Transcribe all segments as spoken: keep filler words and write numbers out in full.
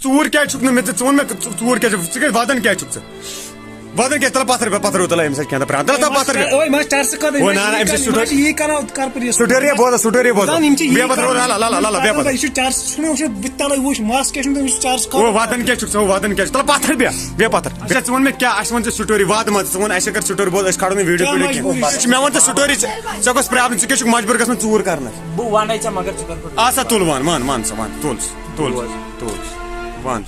ژوٗر کیٛازِ چھُکھ نہٕ مےٚ ژٕ؟ ژٕ ووٚن مےٚ، ژٕ ژوٗر کیٛازِ چھُکھ؟ ژٕ کیٛازِ وَدان کیٛازِ چھُکھ ژٕ؟ وَدان کیٛازِ؟ تَلہٕ پَتھر بیٚہہ، پَتھر ہو، تَلہٕ أمِس سۭتۍ کینٛہہ تہٕ پرٛان۔ تَلہٕ، تَلہٕ پَتھر بیٚہہ۔ اوے، مَس چرسہٕ کَتھ؟ او، نہ، نہ، أمِس چھِ سُہ یہِ کَرو، سٹوری بوزان، سٹوری بوزان۔ زَن یِم چھِ یی بیٚہہ پَتھر ہو، کَران۔ نہ، نہ، نہ، نہ، نہ، بیٚہہ پَتھر۔ یہِ چھُ چرسہٕ، ژٕ چھُکھ نہ وٕچھان، بہٕ تہِ تَلَے وٕچھ، مَس کیٛاہ چھُ نہٕ تٔمِس، یہِ چھُ چرسہٕ کَتھ۔ او، وَدان کیٛازِ چھُکھ ژٕ؟ او، وَدان کیٛازِ چھُکھ؟ تَلہٕ پَتھر بیٚہہ، بیٚہہ پَتھر۔ اچھا، ژٕ وَن مےٚ کیٛاہ، اَسہِ وَن ژٕ سٹوری، وَد مَہ ژٕ وَن، اَسہِ کَر سٹوری بوز، أسۍ کھالو نہٕ ویٖڈیو کیٛاہ ویٖڈیو کینٛہہ۔ مجبوٗری چھِ؟ ژٕ مےٚ وَن ژٕ سٹوری، ژےٚ، ژےٚ کۄس پرٛابلِم، ژٕ کیٛازِ چھُکھ مجبوٗر گژھان ژوٗر کَرنَس؟ بہٕ وَنَے ژےٚ، مگر ژٕ کَر گۄڈٕ۔ آ سا، تُل وَن، وَن، وَن سا، وَن، تُل، تُل، وَن۔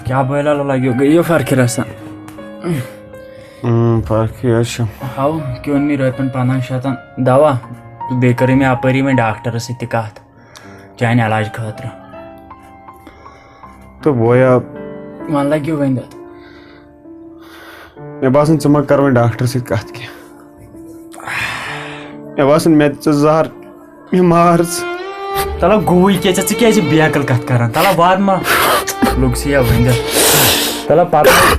کیٛاہ بٲے لالا لگیو، گٔیو فرقہِ رژھا؟ اۭں، فرقٕے حظ چھِ۔ ہاو، کیوں نہٕ رۄپین پنٛدہن شیٚتن دوا؟ تہٕ بیٚیہِ کٔرٕے مےٚ اپٲری وۄنۍ ڈاکٹرس سۭتۍ تہِ کتھ چانہِ علاج خٲطرٕ۔ تہٕ بویا۔ وۄنۍ لگیو وۄنۍ دَتھ۔ مےٚ باسان، ژٕ ما کر وۄنۍ ڈاکٹرس سۭتۍ کتھ کینٛہہ۔ مےٚ باسان، مےٚ دِ ژٕ زہر، مےٚ مار ژٕ۔ تَلہ گوٚوٕے کیٛاہ ژےٚ، ژٕ کیٛازِ بے عقل کَتھ کَران؟ تَلہ واد ما لوٚگ ژےٚ یا ؤنِتھ۔ تَلہ پَتہٕ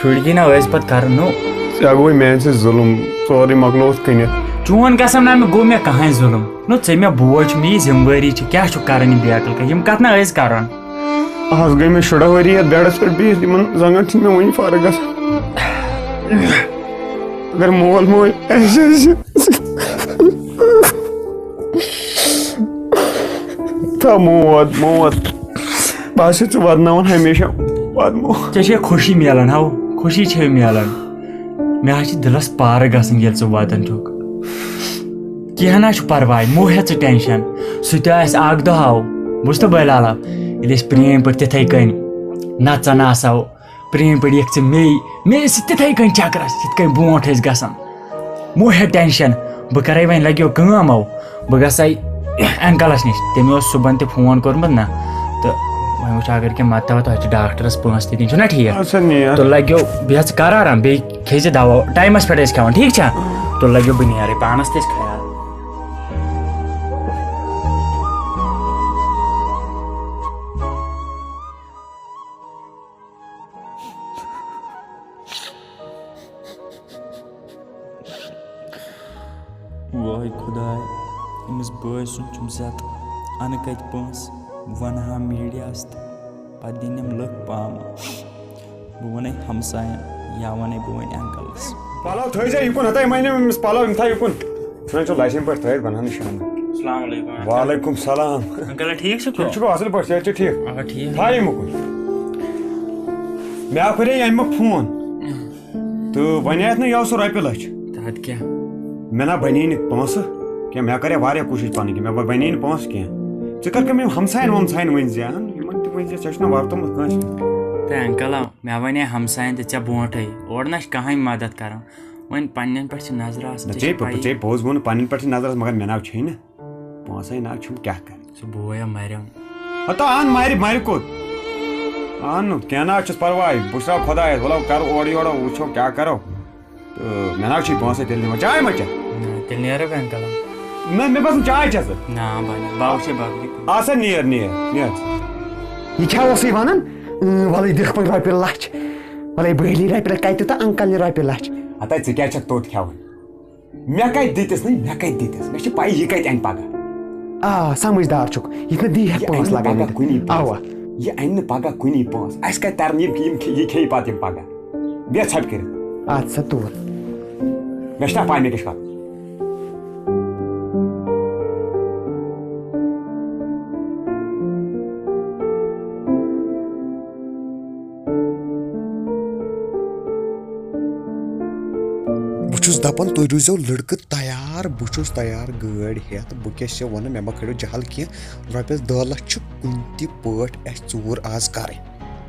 شُرۍ گی نہ ٲسۍ پَتہٕ کَران، نو۔ ژےٚ گوٚوٕے میٛانہِ سۭتۍ ظُلُم، سورُے مۄکلووُتھ کٕنِتھ۔ چون قسم نہ، مےٚ گوٚو مےٚ کٕہٕنۍ ظُلُم۔ نو، ژےٚ مےٚ بوے چھُ، مےٚ یہِ ذِمہٕ وٲری چھِ، کیٛاہ چھُکھ کَران یہِ بے عقل کَتھ؟ یِم کَتھ نہ ٲسۍ کَران؟ آز گٔے مےٚ شُراہ ؤری یَتھ بیڈَس پٮ۪ٹھ بِہِتھ، یِمَن زنٛگَن چھِنہٕ مےٚ وٕنہِ فرق گژھان۔ اگر مول موج آسہِ ہا، تھا موت، موت۔ بہٕ ہسا ژٕ ودناوُن ہمیشہ، ودمو۔ ژےٚ چھےٚ خوشی میلان، ہاو، خوشی چھے میلان۔ مےٚ حظ چھِ دِلس پارٕ گژھان، ییٚلہِ ژٕ ودان چھُکھ۔ کینٛہہ نہ چھُ پرواے، مہ ہےٚ ژٕ ٹینشن۔ سُہ تہِ آسہِ اکھ دۄہ، ہاو، بوٗزتھٕ بٲے لالا؟ ییٚلہِ أسۍ پرٛٲنۍ پٲٹھۍ تِتھَے کٔنۍ نژان آسہو، پرٛٲنۍ پٲٹھۍ یِکھ ژٕ مے، مے سۭتۍ تِتھَے کٔنۍ چکرس، یِتھ کٔنۍ برونٛٹھ ٲسۍ گژھان۔ مہ ہےٚ ٹینشن، بہٕ کرے وۄنۍ، لگیو کٲم او، بہٕ گژھے انکلس نِش، تٔمۍ اوس صُبحن تہِ فون کوٚرمُت نہ، تہٕ وۄنۍ وٕچھ اگر کینٛہہ مدد تھاوٕ، تۄہہِ چھِ ڈاکٹرس پونٛسہٕ تہِ دِنۍ، چھُنہ ٹھیٖک؟ اچھا، نیر۔ تہٕ لگیو، بیٚیہِ ژٕ کر آرام، بیٚیہِ کھیٚیہِ زِ دوا، ٹایمس پٮ۪ٹھ ٲسۍ کھٮ۪وان، ٹھیٖک چھا؟ تہٕ لگیو بہٕ نیرے، پانس تہِ ٲسۍ خیال۔ واے خۄداے، أمِس بٲے سُنٛد چھُم زیادٕ۔ اَنہٕ کَتہِ پونٛسہٕ؟ بہٕ وَنہٕ ہا میٖڈیاہَس تہٕ پَتہٕ دِنۍ یِم لُکھ پامہٕ۔ بہٕ وَنَے ہمسایَن یا وَنَے بہٕ وَنہِ انکلَس۔ پَلو تھٲیزیو یِکُن، ہَتَے مَنیو أمِس پَلو، یِم تھاو یِکُن۔ ژٕ ژھٕنان چھُ لَژھِ ہِنٛدۍ پٲٹھۍ تھٲیِتھ، بَنہٕ ہا نہٕ شامَن۔ السلام علیکم۔ وعلیکم السلام۔ انکل، ٹھیٖک چھُکھٕ؟ ٹھیٖک چھُکھٕ؟ اَصٕل پٲٹھۍ، صحت چھُ ٹھیٖک؟ آ، ٹھیٖک۔ تھاو یہِ مُکُن۔ مےٚ ہا کَرے ییٚمہِ مۄکھ فون۔ تہٕ وۄنۍ آیَتھ نہٕ یَوٕ سُہ رۄپیہِ لَچھ۔ تَتھ کیٛاہ؟ مےٚ نہ بَنے نہٕ پونٛسہٕ کینٛہہ، مےٚ کَرے واریاہ کوٗشِش پَنٕنۍ کِنۍ، مےٚ بَنے نہٕ پونٛسہٕ کینٛہہ۔ ژٕ کَر کٲم، یِم ہمسایَن ومسایَن ؤنۍ زِ ہَن، یِمَن تہِ ؤنۍ زِ، ژےٚ چھُنہ وَرتومُت کٲنٛسہِ۔ تہٕ انکل، مےٚ وَنے ہمسایَن تہِ ژےٚ برونٛٹھٕے، اورٕ نہ چھِ کٕہٕنۍ مَدَد کَران، وۄنۍ پَنٕنٮ۪ن پٮ۪ٹھ چھِ نظرٕ آسان، نہ، ژےٚ ژےٚ چھے چھِ پَیی۔ ژےٚ پوٚز ووٚن، پَنٕنٮ۪ن پٮ۪ٹھ چھِ نظر آسان، مگر مےٚ نہ چھے نہٕ۔ پونٛسَے نہ چھُم، کیٛاہ کَرٕ؟ سُہ بوے ہا مَریو۔ ہَتہٕ اَن مَرِ، مَرِ کوٚت؟ اَن نہٕ، کینٛہہ نہ حظ چھُس پَرواے، بہٕ چھُس خۄدایَس، وَلہٕ کَرو اورٕ یورٕ، وٕچھو کیٛاہ کَرو۔ تہٕ مےٚ نہ حظ چھُے پونٛسَے تیٚلہِ دِوان، چاے ما چےٚ؟ نہ، تیٚلہِ نیرو وۄنۍ انکل۔ نہ، مےٚ باسان چاے چےٚ ژٕ۔ نہ، بَنہِ، بہٕ وٕچھے باقٕے۔ آ سا، نیر، نیر، نیر۔ یہِ کیٛاہ اوسُے وَنان؟ اۭں، وَلَے دِکھ وۄنۍ رۄپیہِ لَچھ، وَلَے بہٕ ہیٚلہِ رۄپیہِ لَچھ، کَتہِ تہٕ انکل نہِ رۄپیہِ لَچھ۔ ہَتَے ژٕ کیٛازِ چھَکھ توٚت کھٮ۪وان؟ مےٚ کَتہِ دِتِس نہٕ، مےٚ کَتہِ دِتِس؟ مےٚ چھِ پَیی یہِ کَتہِ اَنہِ پَگاہ۔ آ، سَمٕجھدار چھُکھ، یہِ چھُنہٕ دی ہٮ۪کھ یہِ اَنہِ پونٛسہٕ نہٕ لَگٲوِتھ۔ پَگاہ کُنی پونٛسہٕ۔ اَوا۔ یہِ اَنہِ نہٕ پَگاہ کُنی پونٛسہٕ۔ اَسہِ کَتہِ تَرَن یِم، یِم کھے-، یہِ کھیٚیہِ پَتہٕ یِم پَگاہ؟ بیٚہہ ژھۄپہٕ کٔرِتھ۔ اَدٕ سا تُل۔ مےٚ چھِنہ پَے مےٚ کیٛاہ چھُ کَرُن۔ بہٕ چھُس دَپان، تُہۍ روٗزیو لٔڑکہٕ تیار، بہٕ چھُس تیار گٲڑۍ ہٮ۪تھ۔ بہٕ کیٛاہ چھُسو وَنان، مےٚ مہ کھٲلِو جہل کینٛہہ، رۄپیَس دَہ لَچھ چھِ کُنہِ تہِ پٲٹھۍ اَسہِ ژوٗر آز کَرٕنۍ۔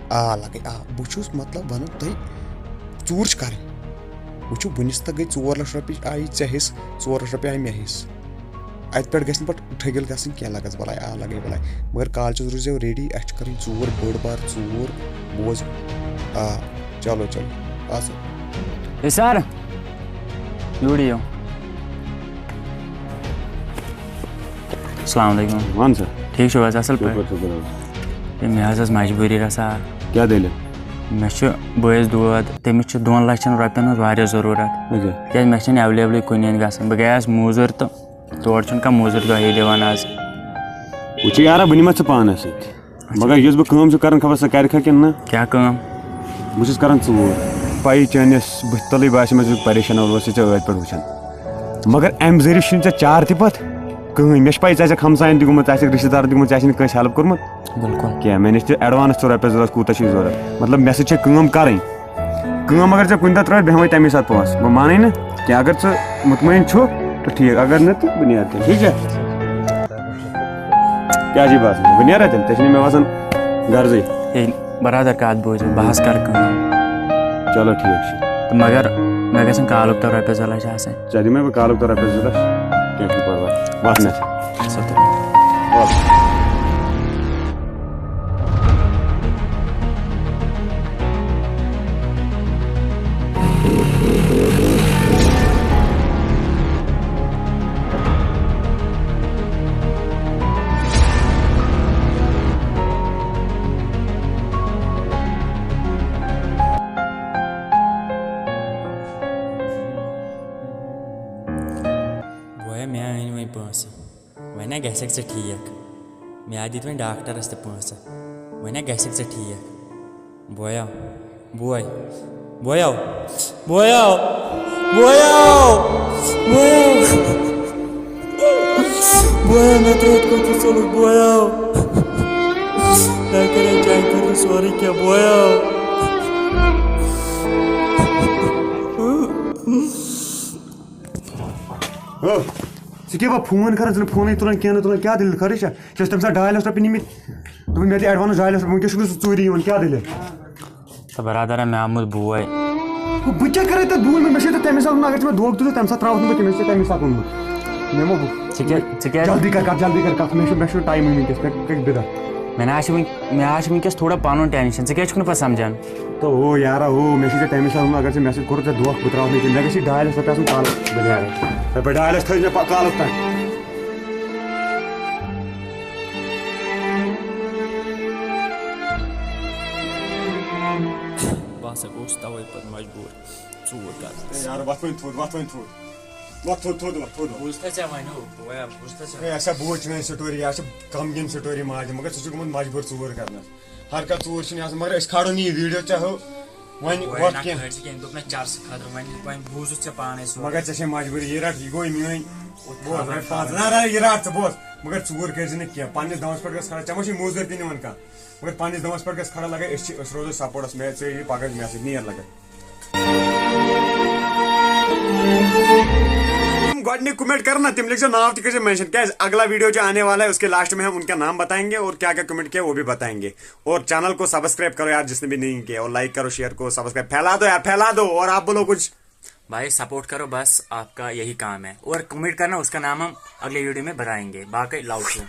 آ لَگٕنۍ، آ، بہٕ چھُس مطلب وَنان تۄہہِ، ژوٗر چھِ کَرٕنۍ۔ وٕچھِو، وٕنِس تہٕ گٔے ژور لَچھ رۄپیہِ آیہِ ژےٚ حِصہٕ، ژور لَچھ رۄپیہِ آیہِ مےٚ حِصہٕ۔ اَتہِ پٮ۪ٹھ گژھِ نہٕ پَتہٕ ٹھٔگِل گژھٕنۍ کینٛہہ، لَگَس بَلاے، آ، لَگَے بَلاے۔ مگر کالچَس روٗزیو ریڈی، اَسہِ چھِ کَرٕنۍ ژوٗر، بٔڑ بار ژوٗر، بوز۔ آ، چلو، چلو، آ سا۔ ہے سَر، یوٗرۍ یِیِو۔ السلام علیکم۔ وَن سا۔ ٹھیٖک چھِو حظ؟ اَصٕل شُکُر، پٲٹھۍ؟ شُکُر حظ۔ ہے، مےٚ حظ ٲس مجبوٗری رَژھا۔ کیٛاہ دٔلیٖل؟ مےٚ چھُ بٲیِس دود، تٔمِس چھُ دۄن لَچھَن رۄپیَن ہٕنٛز واریاہ ضروٗرت۔ اچھا۔ تِکیٛازِ مےٚ چھَنہٕ ایویلیبلٕے کُنہِ۔ ییٚتہِ گژھان، بہٕ گٔیاس موٚزوٗرۍ تہٕ تورٕ چھُنہٕ کانٛہہ موٚزوٗرۍ دۄہے دِوان آز۔ وٕچھ یارا، بہٕ نِمَتھ ژٕ پانَس سۭتۍ۔ مگر یُس بہٕ کٲم چھُس کران، خبر سۄ کرِ کھا کِنہٕ نہ؟ کیٛاہ کٲم؟ بہٕ چھُس کران ژوٗر۔ پَیی چٲنِس بٕتھِ تَلٕے باسہِ مےٚ، ژٕ چھُکھ پریشان، اوس ژےٚ ٲدۍ پٮ۪ٹھ وٕچھان۔ مگر اَمہِ ذٔریعہٕ چھُنہٕ ژےٚ چار تہِ پَتھ کٕہٕنۍ۔ مےٚ چھِ پَیی، ژےٚ آسٮ۪کھ ہمساین تہِ گوٚمُت، ژےٚ آسٮ۪کھ رِشتہٕ دارن تہِ گوٚمُت، ژےٚ آسہِ نہٕ کٲنٛسہِ ہیلپ کوٚرمُت۔ بِلکُل۔ کینٛہہ، مےٚ نِش تہِ ایڈوانس ژٕ رۄپیَس زٕ لَچھ کوٗتاہ چھُے ضوٚرَتھ؟ مطلب، مےٚ سۭتۍ چھےٚ کٲم کَرٕنۍ۔ کٲم اگر ژےٚ کُنہِ دۄہ ترٛٲوِتھ، بیٚہمَے تَمی ساتہٕ پونٛسہٕ۔ بہٕ مانَے نہٕ کینٛہہ۔ اگر ژٕ مطمعین چھُکھ، تہٕ ٹھیٖک۔ اگر نہٕ، تہٕ بہٕ نیرٕ تیٚلہِ۔ ٹھیٖک چھا؟ کیٛاہ چھُے باسان؟ بہٕ نیرا تیٚلہِ؟ ژےٚ چھُنہٕ مےٚ باسان غرضٕے۔ ہے، برادر، کَتھ بوٗزِو، بہٕ حظ کَرٕ کٲم۔ چلو، ٹھیٖک چھُ۔ تہٕ مگر مےٚ گژھن کالُک تام رۄپیَس زٕ لَچھ آسٕنۍ۔ ژےٚ دِمَے بہٕ کالُک تام رۄپیَس زٕ لَچھ، کینٛہہ چھُنہٕ پَرواے۔ وَس مےٚ۔ اَصٕل پٲٹھۍ۔ وَس۔ بویا، مےٚ أنۍ وۄنۍ پونٛسہٕ، وۄنۍ ہا گژھکھ ژٕ ٹھیٖک۔ مےٚ ہا دِتۍ وۄنۍ ڈاکٹرس تہِ پونٛسہٕ، وۄنۍ ہا گژھکھ ژٕ ٹھیٖک۔ بویا، بوے، بویا، بویا، بویا، بویا، بویا، مےٚ ترٛوو کوٚت ژٕ ژوٚلُکھ، بویا۔ مےٚ کَرے چیک، کوٚر سورُے کینٛہہ، بویا۔ ہو، ژٕ کیٛاہ بہٕ فون کران، ژٕ نہٕ فونٕے تُلان کینٛہہ، نہٕ تُلان، کیٛاہ دٔلیٖل؟ خٲرٕے چھا؟ ژےٚ ٲسۍ تَمہِ ساتہٕ ڈاے لَچھ رۄپیہِ نِمٕتۍ، دوٚپُن، مےٚ دِ ایڈوانٕس ڈاے لَچھ رۄپیہِ، وٕنکیٚس چھُکھ نہٕ ژٕ ژوٗرِ یِوان، کیٛاہ دٔلیٖل؟ تہٕ برادر، مےٚ آمُت بوے۔ ہُہ، بہٕ کیٛاہ کَرٕ تَتھ بوٗلۍ؟ مےٚ چھُ تَتھ تَمہِ ساتہٕ ووٚنمُت، اگر ژٕ مےٚ دھوکہٕ دیُتُتھ، تَمہِ ساتہٕ ترٛاوَتھ نہٕ بہٕ کینٛہہ، مےٚ چھُ تَمہِ ساتہٕ ووٚنمُت۔ مےٚ ما ووٚن۔ ژٕ کیٛاہ، ژٕ کیٛاہ؟ جلدی کر کَتھ، جلدی کر کَتھ، مےٚ چھُ، مےٚ چھُنہٕ ٹایمٕے وٕنکیٚس، مےٚ کَتہِ بِدَتھ۔ مےٚ نہ حظ چھِ وٕنہِ، مےٚ حظ چھِ وٕنکیٚس تھوڑا پَنُن ٹینشن، ژٕ کیٛازِ چھُکھ نہٕ پَتہٕ سَمجھان؟ تو ہو یارا ہو، مےٚ چھُے ژےٚ تَمہِ ساتہٕ ووٚنمُت، اگر ژےٚ مےٚ سۭتۍ کوٚرُتھ ژےٚ دھوکہٕ، بہٕ ترٛاوَتھ نہٕ کینٛہہ، مےٚ گژھِ ڈاے لَچھ رۄپیہِ آسُن کالہٕ۔ بہٕ نیرٕ۔ رۄپیہِ ڈاے لَچھ تھٲیزِ مےٚ پَ-، کالَس تام۔ بہٕ ہسا گوٚوُس تَوَے پَتہٕ مجبوٗر ژوٗر کَرنَس۔ ہے یارٕ، وَتھ وۄنۍ تھوٚد، وَتھ وۄنۍ تھوٚد۔ وَتھ تھوٚد، تھوٚد وَتھ، تھوٚد وَتھ۔ بوٗزتھا ژےٚ وَنیو، بویا، بوٗزتھا ژےٚ؟ ہے، اَسہِ ہا بوٗز چٲنۍ سٹوری، اَسہِ چھِ غمگیٖن سٹوری ماجہِ، مگر ژٕ چھُکھ گوٚمُت مجبوٗر ژوٗر کَرنَس۔ ہر کانٛہہ ژوٗر چھِنہٕ آسان، مگر أسۍ کھالو نہٕ یہِ ویٖڈیو ژےٚ ہو۔ وۄنۍ بوے، وَتھ نہ کینٛہہ۔ کھٲلۍ ژٕ کینٛہہ، دوٚپ مےٚ چرسہٕ خٲطرٕ، وۄنۍ، وۄنۍ بوٗزُتھ ژےٚ پانَے سورُے۔ مگر ژےٚ چھے مجبوٗری، یہِ رَٹ، یہِ گوٚو میٛٲنۍ۔ بوز، رَٹ پانَے۔ نہ، نہ، یہِ رَٹ ژٕ، بوز۔ مگر ژوٗر کٔرۍ زِ نہٕ کینٛہہ، پنٛنِس دَمَس پٮ۪ٹھ گژھ کھڑا، ژےٚ ما چھُے موٚزوٗرۍ تہِ نِوان کانٛہہ؟ مگر پننِس دمس پٮ۪ٹھ گژھ کھڑا لگے، أسۍ چھِ، أسۍ روزو سپورٹس، مےٚ ژےٚ یہِ پگاہ مےٚ سۭتۍ نیر لگے۔ تِم گۄڈٕنِکۍ کمنٹ کرن نا، تِم لیکھزیو ناو تہِ کٔرزیو مینشن، کیازِ اگلا ویڈیو جو آنے والا ہے، اس کے لاسٹ میں ہم ان کا نام بتائیں گے اور کیا کیا کمنٹ کیا وہ بھی بتائیں گے۔ اور چینل کو سبسکرائب کرو یار، جس نے بھی نہیں کیا، اور لائک کرو، شیئر کو، سبسکرائب پھیلا دو یار، پھیلا دو، اور آپ بولو کچھ۔ بھائی سپورٹ کرو، بس آپ کا یہی کام ہے، اور کمنٹ کرنا، اس کا نام ہم اگلے ویڈیو میں بتائیں گے۔ باقی لو چھُ۔